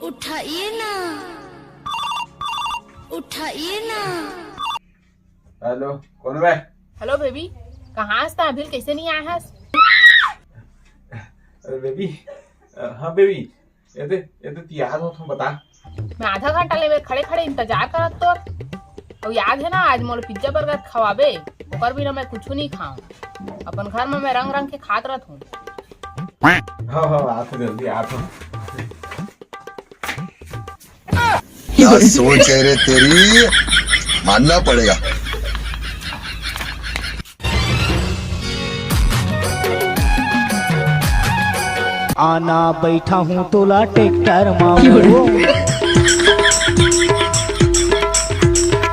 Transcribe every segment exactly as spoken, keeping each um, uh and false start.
उठाइए ना, उठाइए ना। हेलो, कौन बे? हेलो बेबी, कहाँ हस त? अभी कइसे नइ आए हस? अरे बेबी, अ, हाँ बेबी, ये दे, ये दे, तैयार हो तो बता। मैं आधा घंटा ले मेर खड़े खड़े इंतजार करत तोर। अउ याद हे ना, आज मोला पिज्जा बर्गर खवाबे, ओकर बिना मैं कुछू नइ खाऊं। अपन घर में मैं रंग रंग के खात रहत हूँ। हाँ, हाँ, आत हूँ, जल्दी आत हूँ। क्या सोच है रे तेरी, मानना पड़ेगा। आना बैठा हूँ तोला ट्रैक्टर मा वो।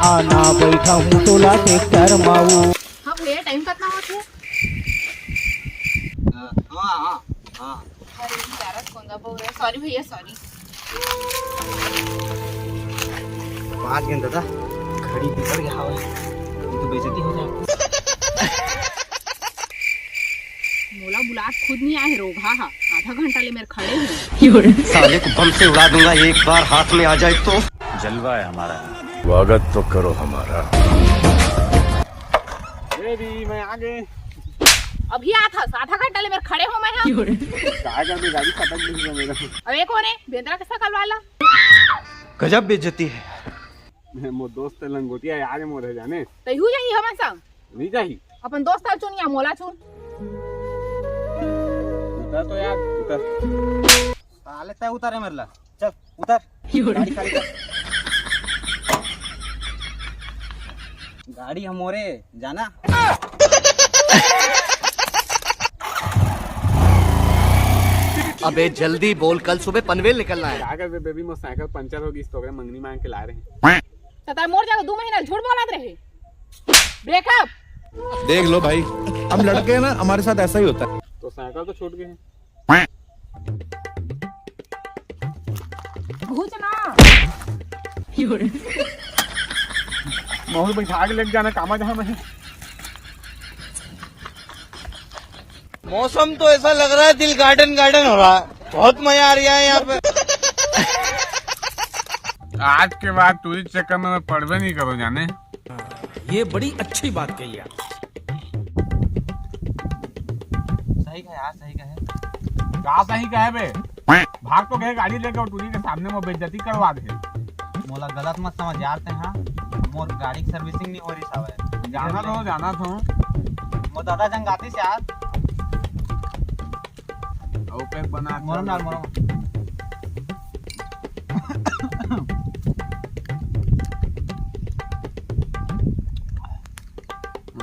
आना बैठा हूँ तोला ट्रैक्टर मा वो। हाँ भैया, टाइम कितना होत हे? हाँ, हाँ, हाँ। अरे यार, कौन सा बोल रहे? सॉरी भैया, सॉरी। बात गेन दादा, घड़ी बिगड़ गया हवे, ये तो बेइज्जती हो जाए। मोला बुलात खुद नइ आए हे रोगहा हा, आधा घंटा ले मेर खड़े हूँ। साले को बम से उड़ा दूंगा एक बार हाथ में आ जाए तो। जलवा है हमारा। स्वागत तो करो हमारा। बेबी, मैं आ गए। अभी आत हस, आधा घंटा ले मेर खड़े हूँ मैं हा। काय कर दे, गाड़ी खटक गई है मेरा। अबे कौन हे? बेंदरा के सकल वाला। गजब बेइज्जती है। मोर दोस्त लंगोटिया यार मोर हे जाने। तैहू जाही हमन संग। नइ जाही। अपन दोस्त ला चुन या मोला चुन। उतर तो यार, उतर। साले तय उतर हे मेरे ला। चल, उतर। गाड़ी खाली कर। गाड़ी हमोरे, जाना। अबे जल्दी बोल, कल सुबह पनवेल निकलना है। का करबे बेबी, मोर साइकिल पंचर हो गई, तो ओकरे मंगनी मांग के ला रहे हैं। त तैं मोर जगह दू महीना झूठ बोलत रहे। ब्रेकअप। देख लो भाई, हम लड़के हैं ना, हमारे साथ ऐसा ही होता है। तो साइकिल तो छूट गए हैं। घुच ना। महूं बैठा के लेके जाना कामा जहां मैं। मौसम तो ऐसा लग रहा है दिल गार्डन गार्डन हो रहा है, बहुत मजा आ रहा है यहाँ पे। आज के बाद टूरी चक्कर में मैं पड़बे नहीं करूँ जाने। ये बड़ी अच्छी बात कही आप। सही कहे यार, सही कहे। का सही कहे बे? भाग तो गए गाड़ी लेके और टूरी के सामने में बेइज्जती करवा दे। मोला गलत मत समझ यार तैं, हाँ? मोर गाड़ी की सर्विसिंग नहीं हो रही साहब। जाना तो, जाना तो। मोर दादा जंग आतीस यार। ओपे बना मोरम डाल, मोरम।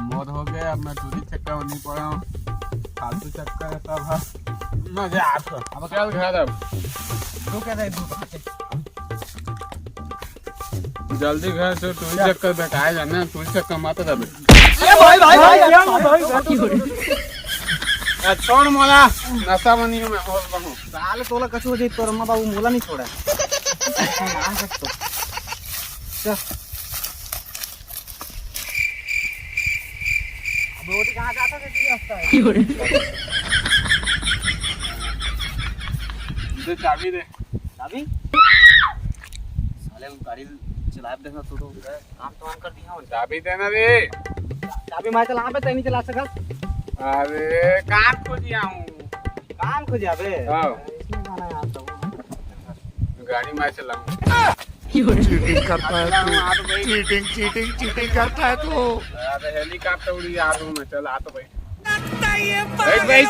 मोर हो गया, अब मैं टूरी चक्कर में नहीं पड़ा हूँ। फालतू चक्कर है सब, हाँ। मजा आता। अब चल घर अब। तू क्या दे, तू जल्दी घर से टूरी चक्कर बेकार जाना, टूरी चक्कर मत दबे। अरे भाई, भाई, भाई, भाई, भाई, भाई। छोड़ मोला, नशा बनी हूँ मैं, और कहूँ। साले तोला कछु हो जाई, तोर अम्मा बाबू मोला नहीं छोड़ा। मार सकतो। चल। अब रोटी कहाँ जाता है, तुझे रास्ता है। दे चाबी दे। चाबी? साले वो गाड़ी चलाए देना तो, तो काम तो हम कर दिया हूँ। चाबी देना रे। चाबी मैं चला पे तैं नहीं चला सकत। अरे काम खोजिया हूँ। काम खोजिया बे? हाँ। इसमें जाना यार तो। गाड़ी मैं चलाऊँ। चीटिंग करता है तू। चीटिंग, चीटिंग, चीटिंग करता है तू। अरे हेलीकॉप्टर उड़ी यार, मैं चला तो भाई। बैठ, बैठ।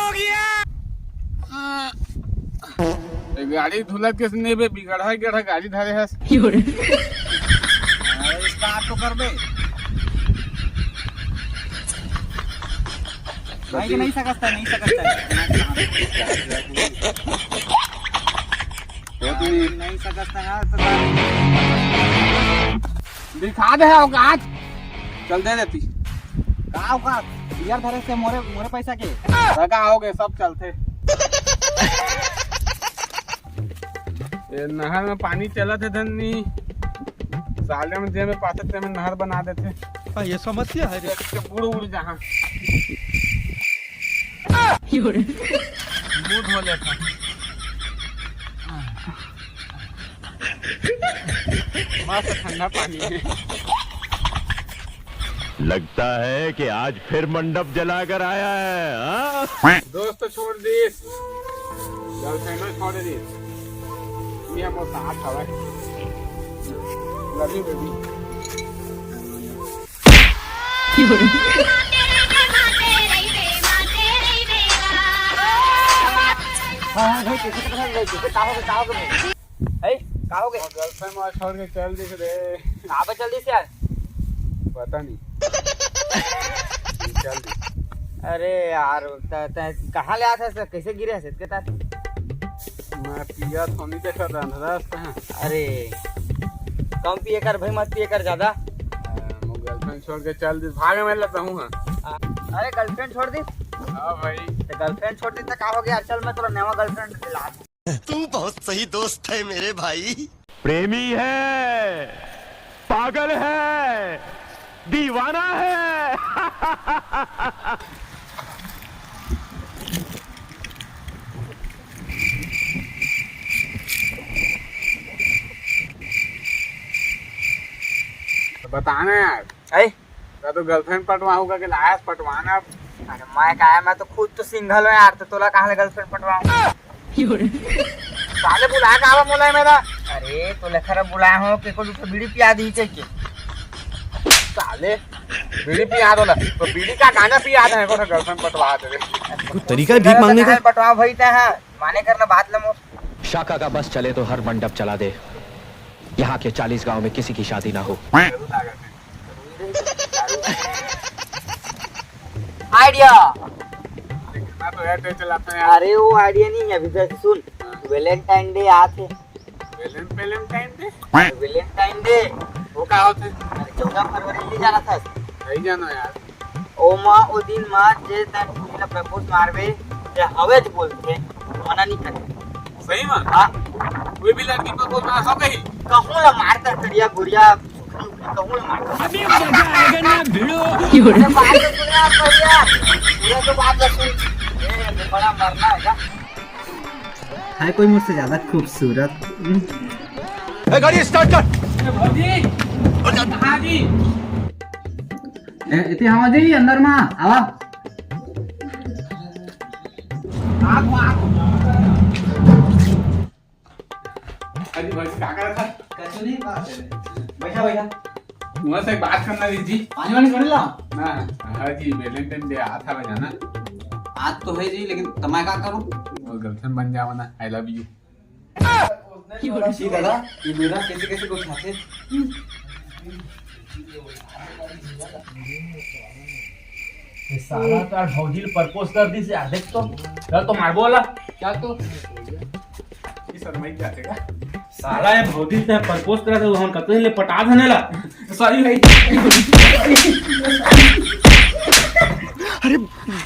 ये गाड़ी धुलत के नहीं बे, बिगड़ा गड़ा गाड़ी धरे हस। अरे, start तो कर बे। भाई, नहीं सकता, नहीं सकता। नहीं सकता यार, तो दिखा दे औकात। चल दे देती। का औकात? बियर धरे से मोरे, मोरे पैसा के। लगा होगे, सब चलते। ये नहर में पानी चलत हे धन्नी। साले में जे में पाथे ते में नहर बना देथे। हाँ, ये समस्या है रे। ये बुड़ उड़ जहाँ। मुंह धो लेता। मस्त ठंडा पानी है। लगता है कि आज फिर मंडप जलाकर आया है, हाँ? दोस्त छोड़ दिस, girlfriend छोड़ दिस। ये मोर साथ हवे। Love you, baby। हाँ, हाँ, भाई, कैसे, कैसे, कैसे, का हो गया, का हो गया भाई? है, का हो गया? Girlfriend वहाँ छोड़ के चल दिस रे। कहाँ पे चल दिस यार? पता नहीं। चल दिस। अरे यार, त-, त-, कहाँ ले आथस, कैसे गिरे हस, इतके तार? मैं पिया थोनी देखा था, अंधरा था। अरे, कम पिए कर भाई, मत पिए कर ज्यादा। आ, मोर girlfriend छोड़ के चल दिस, भाग मैं लेता हूँ, हाँ। अरे, girlfriend छोड़ दिस? हाँ भाई। तो girlfriend छोड़ दिस तो का हो गया? चल, मैं तोला नवा girlfriend दिला दूँ। तू बहुत सही दोस्त है मेरे भाई। प्रेमी है, पागल है, दीवाना है। तो बताना यार। ऐ? का तो girlfriend पटवाहूँ का के लायस पटवाना। अरे मैं का, मैं तो खुद तो single हूँ यार, तो तोला कहाँ ले girlfriend पटवाहूँ? साले बुला का आवा मोला मेरा। अरे तो लेखा रे बुलाए हो के को दूसरा बीड़ी पिया दी चाहिए। साले बीड़ी पिया दो ना, तो बीड़ी का गांजा पिया दे को girlfriend पटवा दे। कुछ तरीका है भीख मांगने का? पटवा भाई ते है, माने करना बात ले मोर। शाखा का बस चले तो हर मंडप चला दे। यहाँ के चालीस गांव में किसी की शादी ना हो। Idea। मैं तो Airtel चलाता हूँ यार। अरे वो idea नहीं है, अभी जैसे सुन, Valentine Day आथे। Valen-, Valentine Day? Valentine Day। वो का होथे? अरे चौदह फरवरी नहीं जाना था? नहीं जाना यार। ओमा ओ दिन मा जे तन किसी ला propose मारबे, ते हवेच बोलथे, मना नहीं करथे। सही में? हाँ। कोई भी लड़की propose मार हो गई? कहूँ ला मारता करिया गुड़िया, कहूँ ला मारता। अभी मजा आएगा ना भिड़ो। अरे बात तो सुन यार, बढ़िया। पूरा तो बात तो सुन। ए, बड़ा मरना है क्या? है कोई मुझसे ज्यादा खूबसूरत? ए, गाड़ी start कर। ए, भौजी। हाँ जी। ए, इतने हवा जी, अंदर मा, आवा। आगो, आगो। अरे भाई, का करत हस? कछु नहीं, बात है। बैठा, बैठा। तुमसे एक बात करना थी जी। पानी वानी छोड़ ला। ना, हाँ जी, Valentine Day आत हवे जाना। आज तो है जी, लेकिन तमाय का करूँ? वो girlfriend बन जावा ना, I love you। जी दादा, ये मेरा कैसे कैसे कुछ आते? ये साला तो यार भौजी ल propose कर दिस यार, देख तो। चल तो मारबो वाला। क्या तो? ये शर्माई क्या देगा? साला ये भौजी से propose करा था, हम कतई ले पटा धने ला। Sorry भाई। अरे,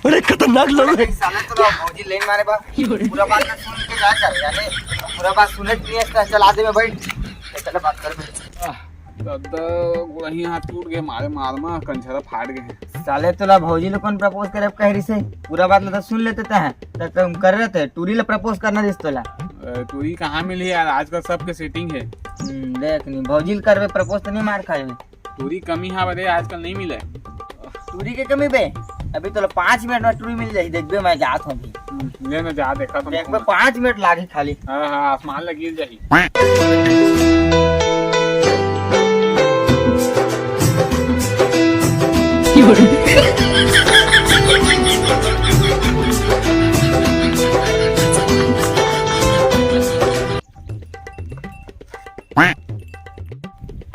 बड़े खतरनाक लोग हैं। साला तो भौजी लेन मारे बा। पूरा बात ना सुन के जा कर, यानी पूरा बात सुने के लिए इसका चला दे मैं भाई। चलो बात कर भाई। दादा, गोड़ही हाथ टूट गए, मारे मार मा कंझरा फाट गए। साले तोला भौजी लोग कौन propose करे कह रही से? पूरा बात ला तो सुन लेते तैं। तब हम कर रहे थे, टूरी ला propose करना दिस तोला। अ, टूरी कहाँ मिली यार, आजकल सबके setting है। हम्म, देख नहीं, भौजी ल करबे propose तो नहीं मार खाए। टूरी कमी हाँ बदे आजकल नहीं मिले। टूरी के कमी बे? अभी तोला पाँच मिनट में टूरी मिल जाही, देखबे मैं जात हूँ अभी। हम्म, ले ना जा, देखा तुम देखबे, पाँच मिनट लागी खाली। हाँ, हाँ, आसमान लगी जाही।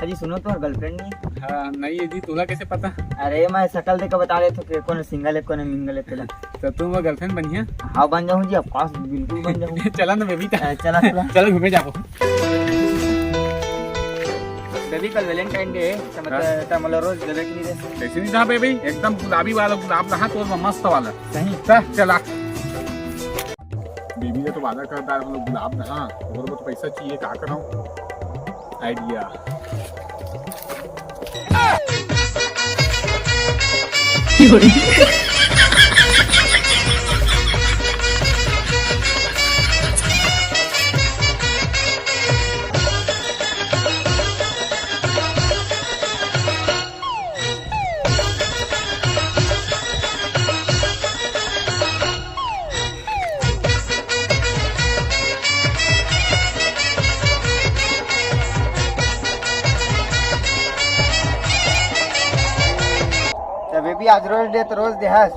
अजी सुनो, तो girlfriend नहीं? हाँ, नहीं है जी, तोला कैसे पता? अरे, मैं शकल देख के बता देथों कि कौन single है, कौन mingle है, तोला। तो तू मोर girlfriend बनिहा? हाँ, बन जाऊँ जी, of course, बिल्कुल बन जाऊँ। चला ना, बेबी, अ, चला, चला। चलो, घूमे जाबो। बेबी, कल Valentine Day है, तो मतलब, हाँ। तो मतलब रोज देवे के नहीं रे? कैसे नहीं था, बेबी? एकदम गुलाबी वाला गुलाब रहा, तो मस्त वाला। सही? चल, चला। बेबी ने तो वादा कर डाला, हम लोग गुलाब ना, हाँ, तो बोलो, तो पैसा चाहिए, का कराऊँ? Idea। आज रोज दे तो रोज देहस,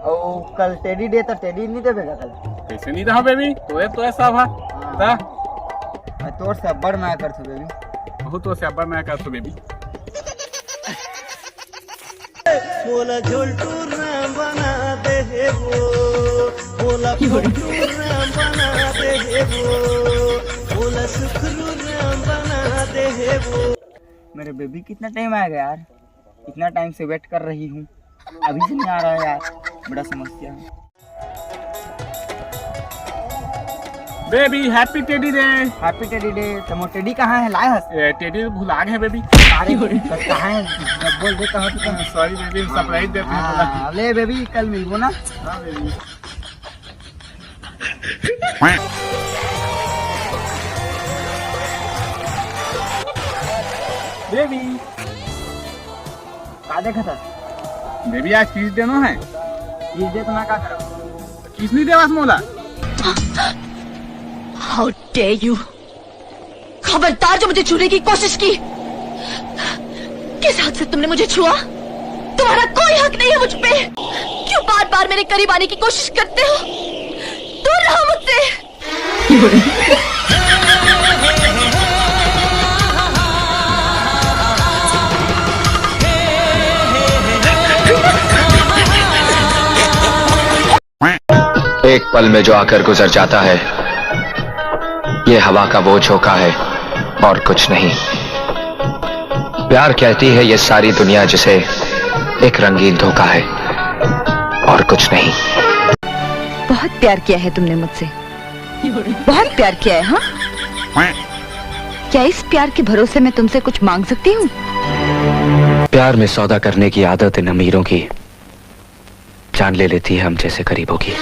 अउ कल टेडी दे तो टेडी नहीं देबे का कल? कैसे नहीं रहा बेबी? तो ये तो ऐसा भा हाँ। ता? मैं तोर से अब्बड़ मया करथो बेबी। बहुत तो से अब्बड़ मया करथो बेबी। मोला झोलटूर राम बना दे हे वो, मोला फुलटूर राम बना दे हे वो, मोला सुखरू राम बना दे हे वो। मेरे बेबी, कितना टाइम आ गया यार, इतना टाइम से वेट कर रही हूँ, अभी से नहीं आ रहा है यार, बड़ा समस्या है। Baby, happy teddy day. Happy teddy day. तो मोर टेडी कहाँ है, लाए हस? ए, टेडी तो भुला गए बेबी। अरे, तो कहाँ है? जब बोल दे, कहाँ पे, कहाँ? सॉरी बेबी, हम सरप्राइज देते हैं थोड़ा। हाँ, ले बेबी, कल मिलबो ना। हाँ बेबी। बेबी। का देखत हस? बेबी, आज किस देनो है? किस दे तो मैं का करब? किस नहीं देवास मोला? How dare you? खबरदार जो मुझे छूने की कोशिश की। किस हक से तुमने मुझे छुआ? तुम्हारा कोई हक नहीं है मुझ पे। क्यों बार बार मेरे करीब आने की कोशिश करते हो? दूर रहो मुझसे। एक पल में जो आकर गुजर जाता है, ये हवा का वो झोंका है और कुछ नहीं। प्यार कहती है ये सारी दुनिया, जिसे एक रंगीन धोखा है और कुछ नहीं। बहुत प्यार किया है तुमने मुझसे, बहुत प्यार किया है। हाँ, क्या इस प्यार के भरोसे मैं तुमसे कुछ मांग सकती हूँ? प्यार में सौदा करने की आदत इन अमीरों की जान ले लेती है हम जैसे गरीबों की।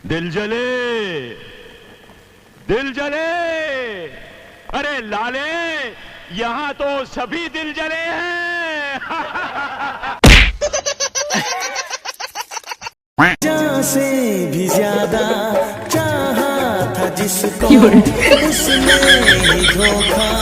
दिल जले, दिल जले, अरे लाले, यहाँ तो सभी दिल जले हैं। जान से भी ज्यादा चाहा था जिसको, उसने ही धोखा